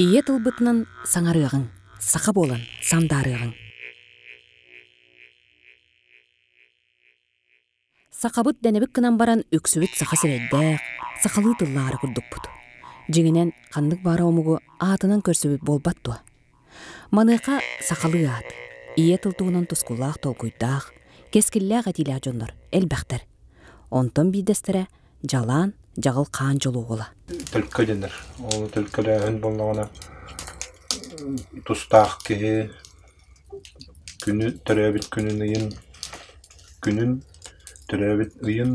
Ийэ тылбытынан саҥарыаҕыҥ, саха буолан сандаарыаҕыҥ. Сахабыт дэнэбит гынан баран үксүбүт саха сирэйдээх, сахалыы тыллаары курдукпут. Дьиҥинэн, ханнык баара омугу аатынан көрсүбүт буолбат дуо? Маныаха сахалыы аат, ийэ тыл туһунан тускуллаах толкуйдаах, кэскиллээх этиилээх дьоннор элбэхтэр. Онтон биирдэстэрэ Дьалаан Дьаҕыл Хаан Дьолуоҕула. Төлкө дэнэр. Ол төлкөлөөһүн буоллаҕына тустаах киһи күнү төрөөбүт күнүн ыйын күнүн төрөөбүт ыйын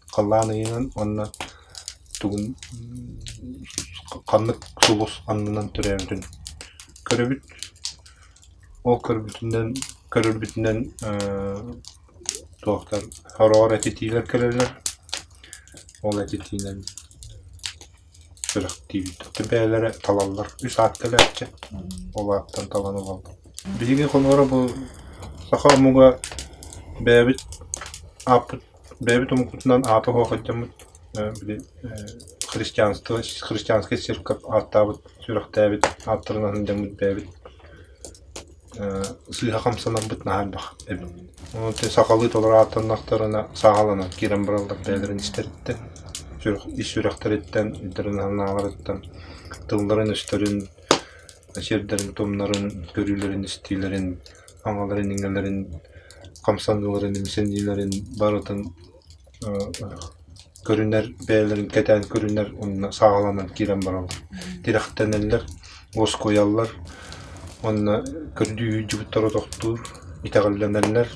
халлаан ыйынан уонна тугун ханнык сулус аннынан төрөөбүтүн көрөбүт. Ол көрбүтүнэн көрөрбүтүнэн туохтар хороҕор этитиилэр кэлэллэр. Ол этитиинэн сүрэхтиибит. Бэйэлэрэ талаллар. Үс аат кэлээччи. Ол ааттан талан ылаллар. Биһиги холобура бу саха омуга бэйэбит ааппыт бэйэбит омукпутунан аата суох сылдьаммыт били христианство христианскай церковь ааттаабыт сүрэхтээбит ааттарынан сылдьаммыт бэйэбит сыыһа хамсанарбыт наһаа элбэх эбит. Онон сахалыы толору ааттаннахтарына сааһыланан киирэн бараллар бэйэлэрин истэриттэн, ис сүрэхтэриттэн, өйдөрүн-санааларыттан, тылларын-өстөрүн, сиэрдэрин-туомнарын, көрүүлэрин-истиилэрин, аҥаларын-иҥэлэрин, хамсаныыларын, имсэниилэрин барытын көрүнэр, бэйэлэрин кэтээн көрүнэр уонна сааһыланан киирэн бараллар. Тирэхтэнэллэр, уоскуйаллар уонна көрдүү сылдьыбыттара тохтуур, итэҕэллэнэллэр.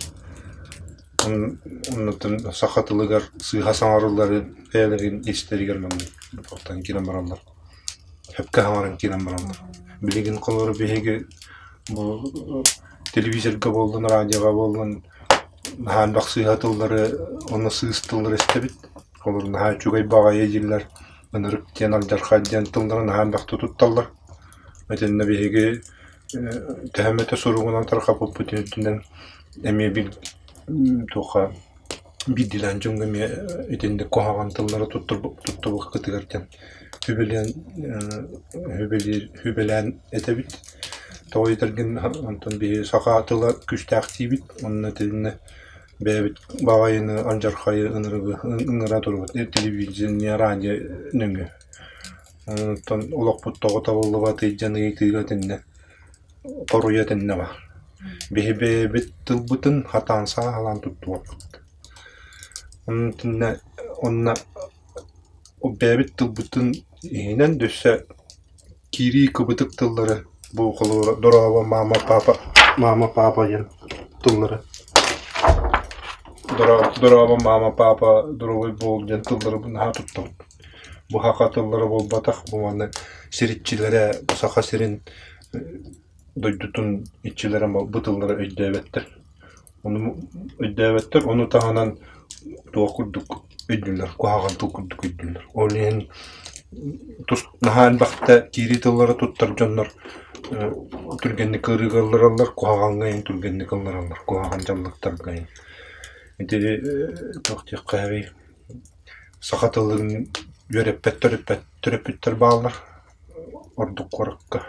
Оннуттан саха тылыгар сыыһа саҥарыллары бэйэлэрин истэригэр маннык туохтан киирэн бараллар, сөпкө саҥаран киирэн бараллар. Билигин холобура биһиги бу телевизорга буоллун, радиоҕа буоллун наһаа элбэх сыыһа тыллары уонна сыыс тыллары истэбит. Олор наһаа үчүгэй баҕайы дииллэр, ынырык диэн, алдьархай диэн тыллары наһаа элбэхтик тутталлар. Итиннэ биһиги төһө эмэтэ суругунан тарҕаппыппыт үрдүнэн эмиэ бил туохха биирдиилээн дьоҥҥо эмиэ итинник куһаҕан тыллары туттубуккутугар диэн сүбэлээн сүбэлээн этэбит. Тоҕо диэтэргин онтон биһиги саха тыла күүстээх диибит уонна итиннэ бэйэбит баҕайыны алдьархайы ынырыгы ыҥыра турабыт телевидение, радио нөҥүө. Онтон олохпут тоҕо табыллыбатый диэн ыйытыыга итиннэ хоруйа итиннэ баар. Биһи бэйэбит тылбытын хатаан сааһылаан туттубаппыт. Итиннэ онно бэйэбит тылбытын иһинэн өссө киирии кыбытык тыллары бу холобура дорообо мама папа мама папа диэн тыллары дорообо мама папа доруобай буол диэн тыллары наһаа туттабыт. Бу саха тыллара буолбатах, бу манна сир иччилэрэ Саха сирин дойдутун иччилэрэ бу тыллары өйдөөбөттөр. Ону өйдөөбөттөр, ону таһынан туох курдук өйдүүллэр, куһаҕан тыл курдук өйдүүллэр. Ол иһин тус наһаа элбэхтэ киирии тыллары туттар дьоннор түргэнник ыарыыга ыллараллар, куһаҕаҥҥа иһин түргэнник ыллараллар, куһаҕан дьаллыктарга иһин. Ити туох диэххэ эбий саха тылын үөрэппэт төрөппүттэр бааллар ордук куоракка.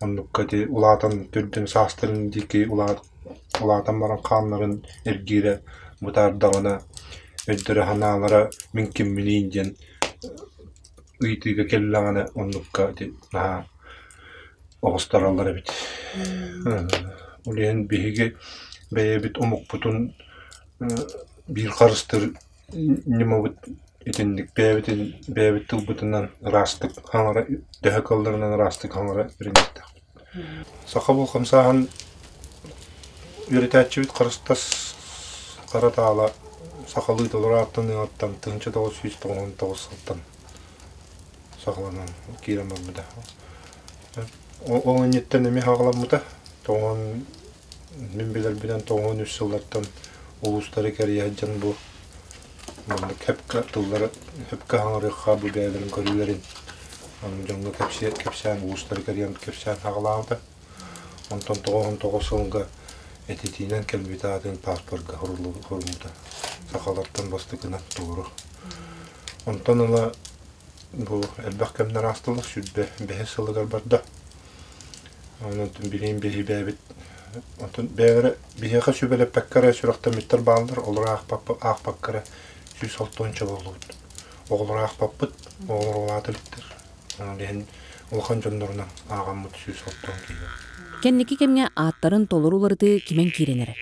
Оннукка ити улаатан төрдүн саастарын диэки улаатан баран хааннарын эргиирэ бытаардаҕына өйдөрө-санаалара мин кимминий диэн ыйытыыга кэллэҕинэ оннукка ити наһаа оҕустараллар эбит. Ол иһин биһиги бэйэбит омукпутун биир харыстыыр ньымабыт итинник бэйэбитин бэйэбит тылбытынан ыраастык хаҥара төһө кыалларынан ыраастык хаҥара үөрэниэхтээхпит. Саха бу хамсааһын үөрэтээччибит Харыстас Хара Таала сахалыы толору ааттаныаҕыттан 1999 сылтан саҕаланан киирэн барбыта. Ол инниттэн эмиэ саҕаламмыта. Тоҕон Мин билэрбинэн 93 сыллартан улуустары кэрийэ сылдьан бу маннык сөпкө тыллары сөпкө хаҥарыахха бу бэйэлэрин көрүүлэрин аны дьоҥҥо кэпсээн улуустары кэрийэн кэпсээн саҕалаабыта. Онтон 99 сылга этитиинэн кэлбит аатын паспорга суруллубута. Сахалартан бастакынан толору. Онтон ыла Бу элбэх кэмнэр аастылар, 25 сылыгар барда. Онон билигин биһи бэйэбит онтон бэйэлэрэ биһиэхэ сүбэлэппэккэ эрэ сүрэхтэммиттэр бааллар, олору аахпакка эрэ 160 буоллубут. Оҕолору аахпаппыт, оҕолор улаата иликтэр. Онон иһин улахан дьоннорунан ааҕаммыт 160 киһи. Кэнники кэмҥэ ааттарын толору уларытыы кимэн киирэн эрэр.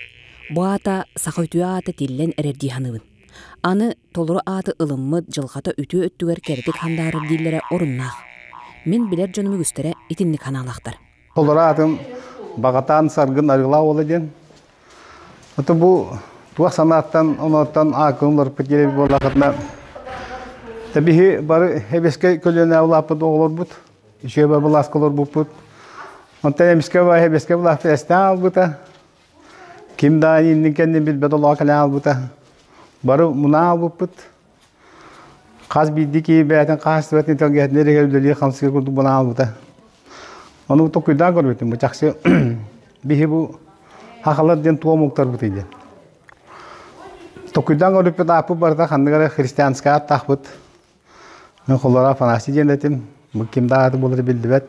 Бу аата саха үтүө аата тиллэн эрэр дии саныыбын. Аны толору ааты ылыммыт дьылҕата үтүө өттүгэр кэрэтик хандаарар дииллэрэ оруннаах. Мин билэр дьонум үгүстэрэ итинник санаалаахтар. Толору аатым Баҕатаан Саргын Арыылаах уола диэн. Ото бу туох санааттан онуоттан ааккын уларыппыт диэри буоллахытына биһи бары эбэскэ көлүөнэ улааппыт оҕолорбут, үчүгэй былааска олорбуппут. Онтон эмискэ эбэскэ былааспыт эстээн албыта. Ким да иннин кэннин билбэт олоҕо кэлэн албыта. Бары мунаа албыппыт. Хас биирдии киһи бэйэтин хаһаайыстыбатын тэлгэһэтин эригэр үлэлии хамсыыр курдук буолан албыта. Ону толкуйдаан көрбүтүм. Бу чахчы биһи бу хахалар диэн туом омуктарбытый диэн. Толкуйдаан көрбүппүт ааппыт барыта ханнык эрэ христианскай ааттаахпыт. Мин холлоро Афанасий диэн этим. Бу ким да ааты буолара биллибэт.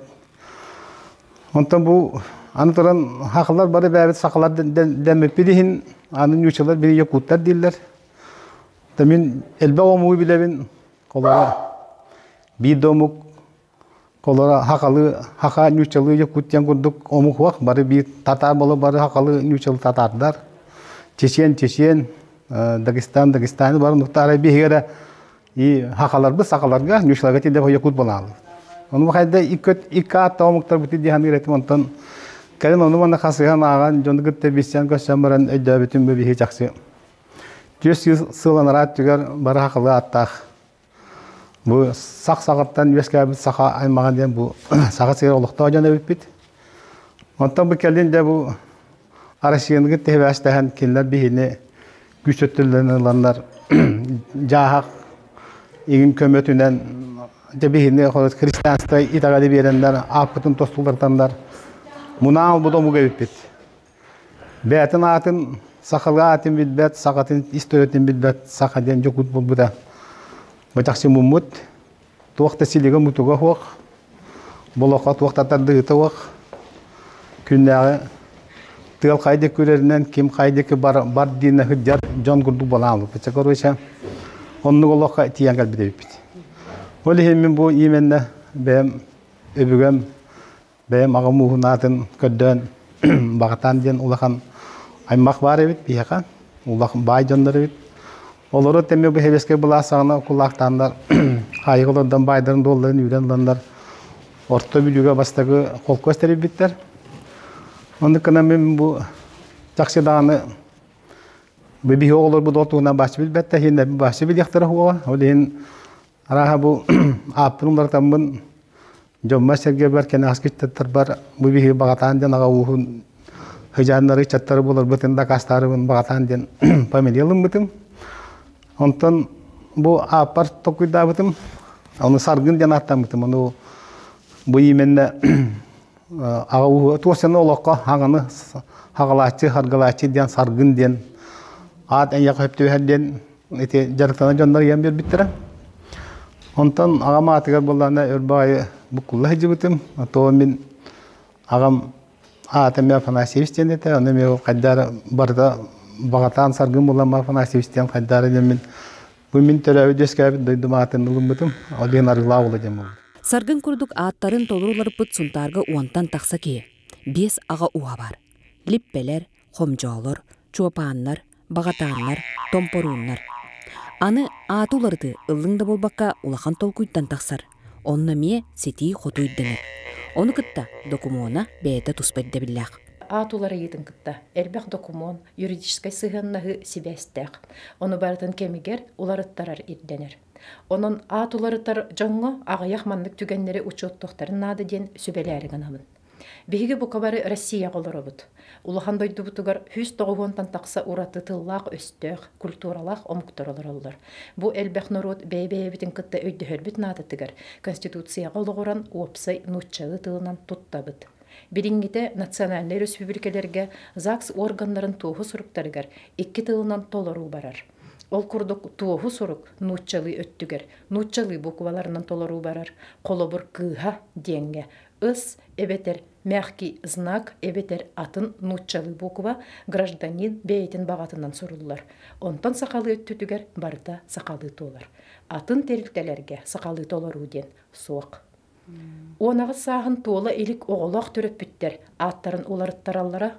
Онтон бу аны туран хахалар бары бэйэбит сахалар дэммиппит иһин аны ньуучалар били якуттар дииллэр. Да мин элбэх омугу билэбин. Холоро биир да омук холоро хахалы хаха ньуучалыы якут диэн курдук омук уох бары биир татаар боло бары хахалы ньуучалы татаардар. Чечен чечен Дагестан Дагестаны бары нуктары биһигэрэ И хахаларбыт сахаларга ньушлага тилде якут буолааллар. Ону хайда икки аатта омуктар бути дии саныыр этим онтон кэлин ону манна хасыһан ааҕан дьону кытта билсэн көрсөн баран өйдөөбүтүм бу биһи чахчы. Түөс сыл анараа өттүгэр бары хахалы ааттаах бу сах саҕаттан үөскээбит саха аймаҕа диэн бу саха сирэ олохтоох дьон эбиппит. Онтон бу кэлин дьэ бу Россияны кытта сибээстэһэн кинилэр биһини күүс өттүлэрин ыланнар дьааһах игин көмөтүнэн дьэ биһини христианство итэҕэли биэрэннэр ааппытын тостулартаннар мунаал бу омук эбиппит. Бэйэтин аатын сахалыы аатын билбэт, сахатын историятын билбэт саха диэн дьокуут буолбута. Бачахсы муммут Туох да силигэ-мутуга суох, болохо туох да тардыыта суох. Күннээҕи тыал хайда күрэринэн, ким хайдыки бар, бар диинэ сылдьар дьон курдук балааммыт. Короче, оннук олоххо тиийэн кэлбит эбиппит. Ол иһин мин бу именно бэйэм өбүгэм Бэйэм аҕам ууһун аатын көрдөөн Баҕатаан диэн улахан аймах баар эбит биһиэхэ. Улахан баай дьоннор эбит. Олору тэмэ бу сэбиэскэй былаас саҕана кулаахтааннар хаайыга олордон баайдарын дуолларын үүрэн ыланнар Орто Бүлүүгэ бастакы холкуос тэрийбиттэр. Оннук гынан мин бу чахчы даҕаны бу биһи оҕолорбут ол туһунан бааччы билбэттэр, иһин бааччы билиэхтэрэ суоҕа. Ол иһин арааһа бу ааппын уларытаммын Дьоммор-сэргэбэр кэнэҕэски ыччаттарбар бу биһиги баҕатаан диэн аҕа ууһун сыдьааннары ыччаттары буларбытын дакаастаарыбын баҕатаан диэн фамилия ылыммытым. Онтон бу ааппар толкуйдаабытым. Ону Саргын диэн ааттаммытым. Ону бу именно аҕа ууһу туосаны олоххо хаҥаны хаҕалааччы, харгалааччы диэн Саргын диэн аат эйиэхэ сөп түбэһэр диэн ити дьарыктанар дьоннор ыйан биэрбиттэрэ. Онтон аҕам аатыгар буоллаҕына өр баҕайы буккулла сылдьыбытым. То мин аҕам аата эмиэ Афанасьевич диэн этэ. Ону эмиэ хайдаар барыта баҕатаан саргын булан Афанасьевич диэн хайдаары диэн мин бу мин төрөөбүт үөскээбит дойдум аатын ылыммытым. Ол иһин Арыылаах уола диэн буолбут. Саргын курдук ааттарын толору уларыппыт Сунтаарга уонтан тахса киһи. Биэс аҕа ууһа баар. Липпэлэр, хомдьоолор, чуопааннар, баҕатааннар, томпорууннар. Аны ааты уларытыы ыллыҥ да буолбакка улахан толкуйтан тахсар. Онно эмиэ ситии-хотуу ирдэнэр. Ону кытта докумуона бэйэтэ туспа ирдэбиллээх. Аат уларыйыытын кытта элбэх докумуон юридическай сыһыаннаһыы сибээстээх. Ону барытын кэмигэр уларыттарар ирдэнэр. Онон аат уларытар дьоҥҥо аҕыйах маннык түгэннэри учуоттуохтарын наада диэн сүбэлээри гынабын. Биһиги бука бары Россияҕа олоробут. Улахан дойдубутугар 190-тан тахса ураты тыллаах-өстөөх, культуралаах омуктар олороллор. Бу элбэх норуот бэйэ-бэйэбитин кытта өйдөһөрбүт наадатыгар Конституцияҕа олоҕуран уопсай нууччалыы тылынан туттабыт. Билиҥҥитэ национальнай өрөспүүбүлүкэлэргэ ЗАГС органнарын туоһу суруктарыгар икки тылынан толоруу барар. Ол курдук туоһу сурук нууччалыы өттүгэр нууччалыы букваларынан толоруу барар. Холобур кыыһа диэҥҥэ ыс эбэтэр мягкий знак эбэтэр атын нууччалыы буква гражданин бэйэтин баҕатынан суруллар. Онтон сахалыы өттүтүгэр барыта сахалыы туолар. Атын тэрилтэлэргэ сахалыы толоруу диэн суох. 18 сааһын туола илик оҕолоох төрөппүттэр ааттарын уларыттараллара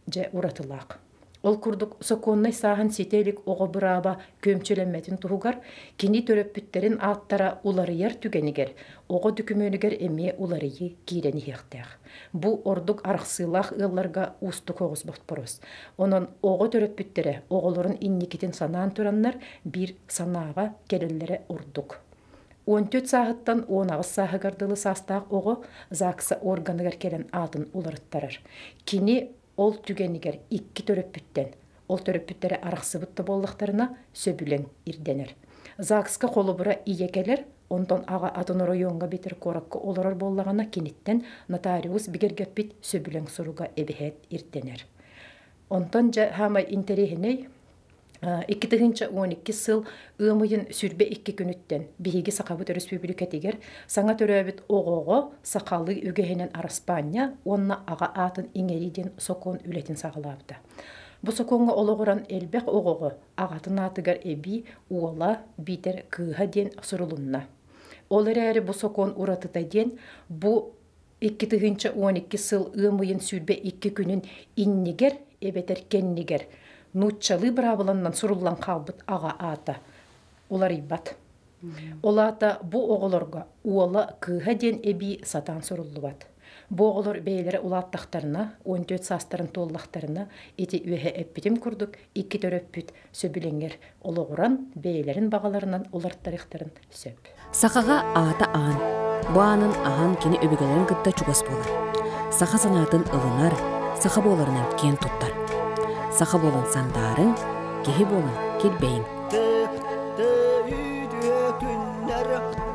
дьэ уратылаах. Ол курдук сокуоннай сааһын ситэ илик оҕо бырааба күөмчүлэммэтин туһугар кини төрөппүттэрин ааттара уларыйар түгэнигэр оҕо дөкүмүөнүгэр эмиэ уларыйыы киирэн иһиэхтээх. Бу ордук арахсыылаах ыалларга уустук оҕус боппуруос. Онон оҕо төрөппүттэрэ оҕолорун инникитин санаан тураннар биир санааҕа кэлэллэрэ ордук. 14 сааһыттан 18 сааһыгар дылы саастаах оҕо ЗАГСа органыгар кэлэн аатын уларыттарар. Кини ол түгэнигэр икки төрөппүттэн, ол төрөппүттэрэ арахсыбыт да буоллахтарына, сөбүлэҥ ирдэнэр. ЗАГСка холобура ийэ кэлэр, онтон аҕа атын оройуоҥҥа битэр куоракка олорор буоллаҕына, киниттэн нотариус бигэргэппит сөбүлэҥ суруга эбэһээт ирдэнэр. Онтон дьэ хаамай интэриэһинэй 2012 сыл ыам ыйын 22 күнүттэн биһиги Сахабыт Өрөспүүбүлүкэтигэр саҥа төрөөбүт оҕоҕо сахалыы үгэһинэн араспаанньа уонна аҕа аатын иҥэрии диэн сокуон үлэтин саҕалаабыта. Бу сокуоҥҥа олоҕуран элбэх оҕоҕо аҕатын аатыгар эбии уола биитэр кыыһа диэн сурулунна. Ол эрээри бу сокуон уратыта диэн бу 2012 сыл ыам ыйын 22 күнүн иннигэр эбэтэр кэннигэр нууччалыы быраабыланнан суруллан хаалбыт аҕа аата уларыйбат. Ол аата бу оҕолорго уола кыыһа диэн эбии сатаан суруллубат. Бу оҕолор бэйэлэрэ улааттахтарына, 14 саастарын туоллахтарына, ити үөһэ эппитим курдук икки төрөппүт сөбүлэҥэр олоҕуран бэйэлэрин баҕаларынан уларыттарыахтарын сөп. Сахаҕа аата аан. Бу аанын аһан кини өбүгэлэрин кытта чугас буолар. Саха санаатын ылынар, саха буоларынан киэн туттар. Саха буолан сандаарыҥ, киһи буолан килбэйиҥ. Үтүө күннэр.